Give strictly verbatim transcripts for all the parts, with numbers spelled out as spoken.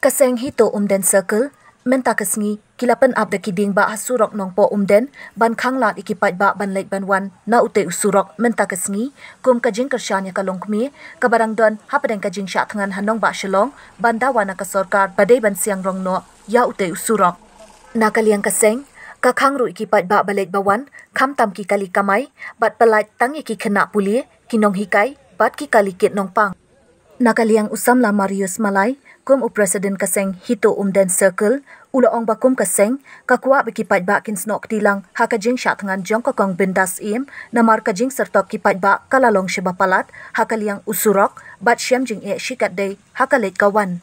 Ka seng Hito Umden Circle, mynta ka sngi, ki la pynap da ki dieng ba ha surok Nongpoh Umden, ban khang lad ïa ki paidbah ban leit ban wan na utei u surok mynta ka sngi, kum ka jingkyrshan ïa ka longkmie, kaba dang don hapdeng ka jingshah thngan ha nongbah Shillong, ban dawa na ka sorkar ba dei ban siang rong noh ïa utei u surok. Na ka liang ka seng, ka khang ruh ïa ki paidbah ba leit ba wan, khamtam ki kali kamai, bad pyllait tang ïa ki khynnah pule, ki nonghikai, bad ki kali kit nongpang. Na ka liang u samla Marius Malai, kum u president ka seng Hito Umden Circle, u la ong ba kum ka seng, ka kwah ba ki paidbah kin snoh kti lang ha ka jingshah thngan jong ka kong Bindas Syiem, namar ka jingsyrtok ki paidbah ka la long shibun palat ha ka liang u surok, bad shem jingeh shikatdei ha ka leit ka wan.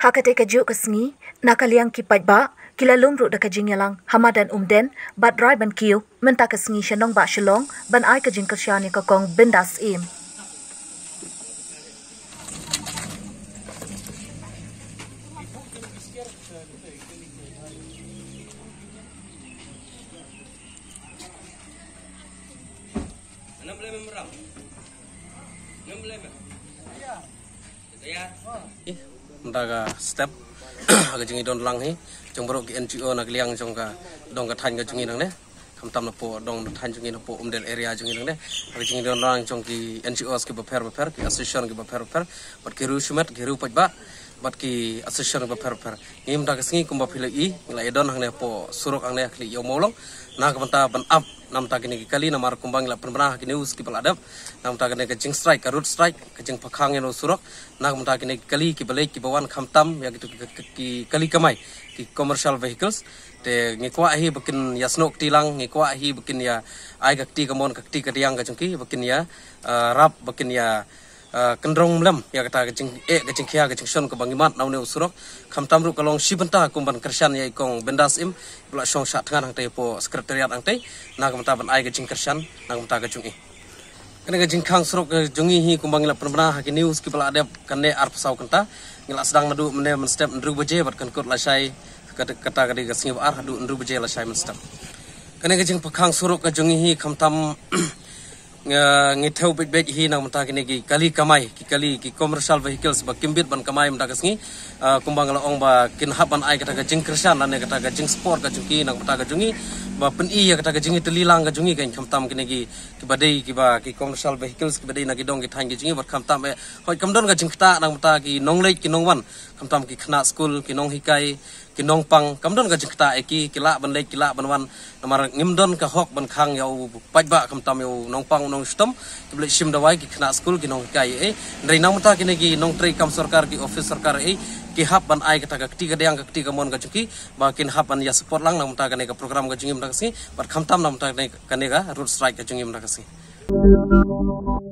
Ha katei kajuh ka sngi, na ka liang ki paidbah, ki la lum ruh da ka jingïalang ha madan Umden, bad rai ban kiew mynta ka sngi sha nongbah Shillong, ban ai ka jingkyrshan ïa ka kong Bindas Syiem. Mynta ka step ha ka jingïadon lang hi jong baroh ki N G O na ka liang jong ka dong ka thaiñ ka jong ngi nangne, khamtam napoh dong thaiñ jong ngi, napoh Umden area jong ngi nangne, ha ka jingïadon lang jong ki N G Os kiba pher bapher, ki association kiba pher bapher, bad ki riew shimet, ki riew paidbah, bad ki association kiba pher bapher. Ngi mynta ka sngi kumba phi la ïohi, ngi la ïadon hangne hapoh surok hangne ha khlieh Ïew Mawlong, na ka bynta ban ap na ka bynta kine ki kali, namar kumba ngi la pynbna ha ki news kiba la dep, na ka bynta kane ka jingstrike, ka road strike, ka jingphakhang ïa u surok, na ka bynta kine ki kali kiba leit kiba wan, khamtam ïa kito ki, ki, ki kali kamai, ki commercial vehicles. Te ngi kwah hi ba kin ïasnoh kti lang, ngi kwah hi ba kin ïa ai ka kti kamon, ka kti kadiang ka jong ki, ba kin ïa, ah, rap, ba kin ïa, ah, kynrong mlem ïa kata ka jingeh, ka jingkhia, ka jingshon kaba ngi mad na une u surok. Khamtam ruh ka long shi bynta kum ban kyrshan ïa i kong Bindas Syiem ba la shong shah thngan hangtei hapoh secretariat hangtei, na ka bynta ban ai ka jingkyrshan na ka bynta ka jong i. Kane ka jingkhang surok ka jong ngi hi kumba ngi la pynbna ha ki news kiba la dep, kane arphew saw kynta. Ngi la sdang naduh mynne mynstep hynriew baje bad kan kut lashai, kata, kata ka dei ka sngi ba ar, haduh hynriew baje lashai mynstep. Kane ka jingphakhang surok ka jong ngi hi khamtam, nga, ngi thew beit beit hi na ka bynta kine ki kali kamai, ki kali, ki commercial vehicles ba kim bit ban kamai mynta ka sngi. Ah, kumba nga la ong ba kin hap ban ai kata ka jingkyrshan lane kata ka jingsupport ka jong ki na ka bynta ka jong ngi, ba pyni ïa kata ka jingïatylli lang ka jong ngi, kan khamtam kine ki, kiba dei, kiba, ki commercial vehicles kiba dei na ki dong ki thaiñ ki jong ngi, bad khamtam, eh, hooid kam don ka jingktah na ka bynta ki nongleit ki nongwan, khamtam ki khynnah skul, ki nonghikai, ki nongpang, kam don ka jingktah ïa ki, ki lah ban leit, ki lah ban wan, namar ngim don ka hok ban khang ïa u paidbah, khamtam ïa u nongpang, u nongshitom, kiba leit shim dawai, ki khynnah skul, ki nonghikai, eh. Hynrei na ka bynta kine ki nongtrei kam sorkar, ki office sorkar, eh, ki hap ban ai kata ka kti kadiang, ka kti kamon ka jong ki, ba kin hap ban ïa support lang na ka bynta kane ka program ka jong ngi mynta ka sngi, bad khamtam na ka bynta kane, kane ka road strike ka jong ngi mynta ka sngi.